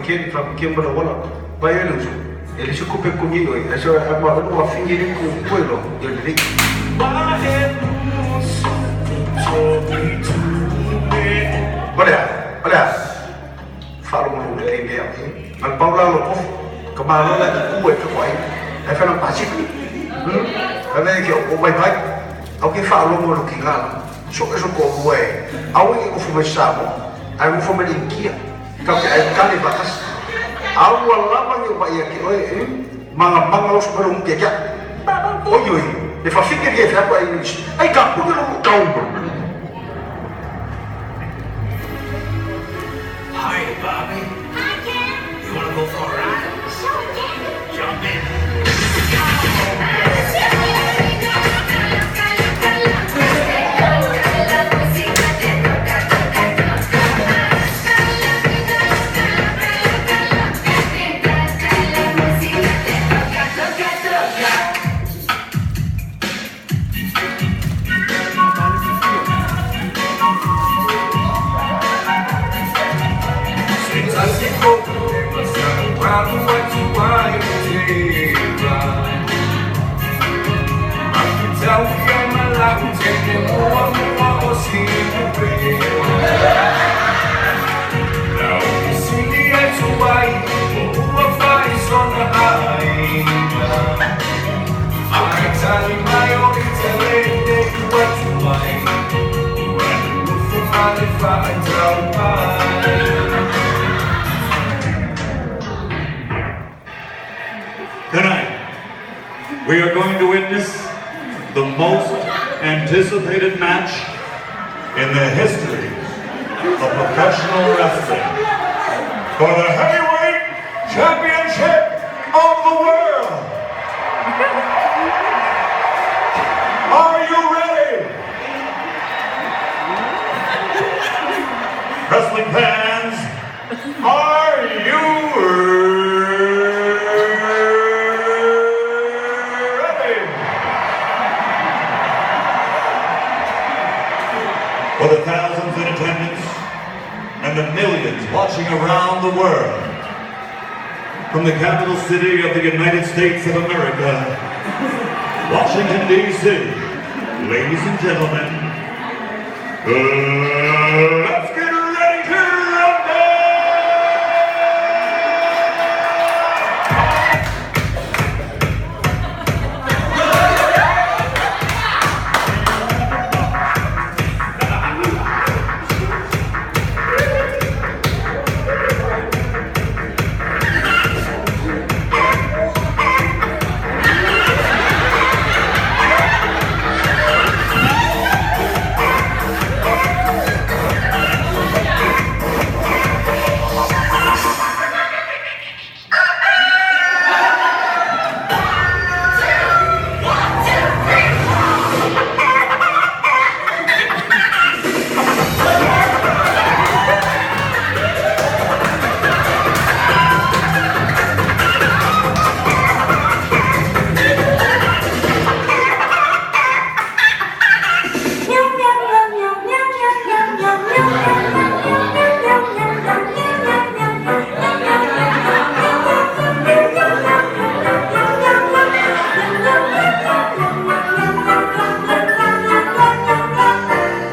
Ken fa ke mo wala ba ye lu e le se kupe ku ni oi e so a ma lu wa fingi ni ku ku lo yo le. Olha, olha. Falo mo le le ma paula lo ko ka ma lo la ku e ko ai. E fa na pasi. Ka le ke o mai mai. Au ke fa lo mo lo ki ga. So ke so ko mo e. Au i ko fu mai sa mo. Ai mo fu mai kia. Ka ke ai ka le bakas. Au ala ma ni ba ia ke oi e. Manga manga lo so un ke ka. Oi oi. Le fa finge ke fa ko ai. Ai ka pu lo ka. Hi, Bobby. Hi, Ken. You want to go for a ride? Sure, Ken. Jump in. Tonight, we are going to witness the most anticipated match in the history of professional wrestling for the Heavyweight Championship of the World. Are you ready? Wrestling fans, are you ready? For the thousands in attendance and the millions watching around the world, from the capital city of the United States of America, Washington, D.C., ladies and gentlemen, let's get ready to rumble!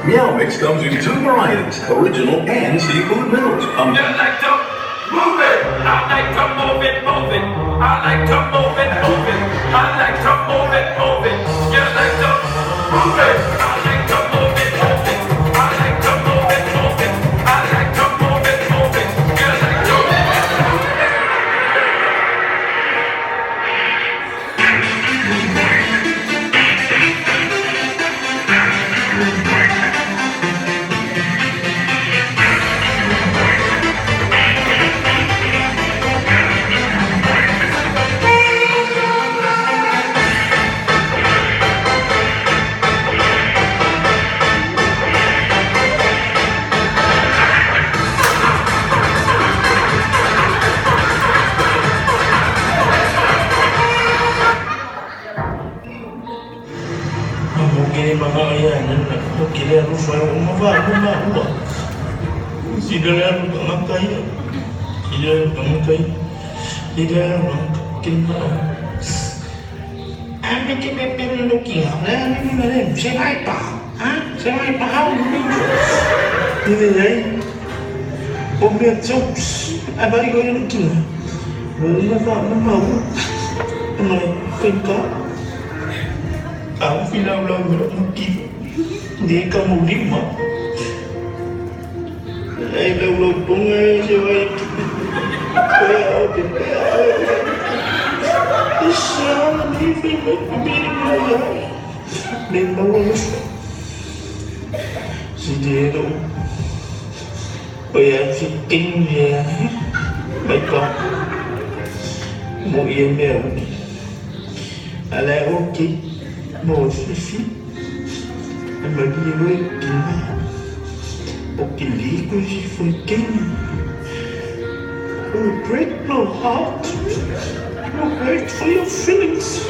Meow Mix comes in two varieties, original and seafood noodles. You like to move it. I like to move it, move it. I like to move it, move it. I like to move it, move it. You like to move it. I like to move it, move it. I like to move it, move it. I like to move it, move it. You like to move it. Break my heart. No hurt for your feelings.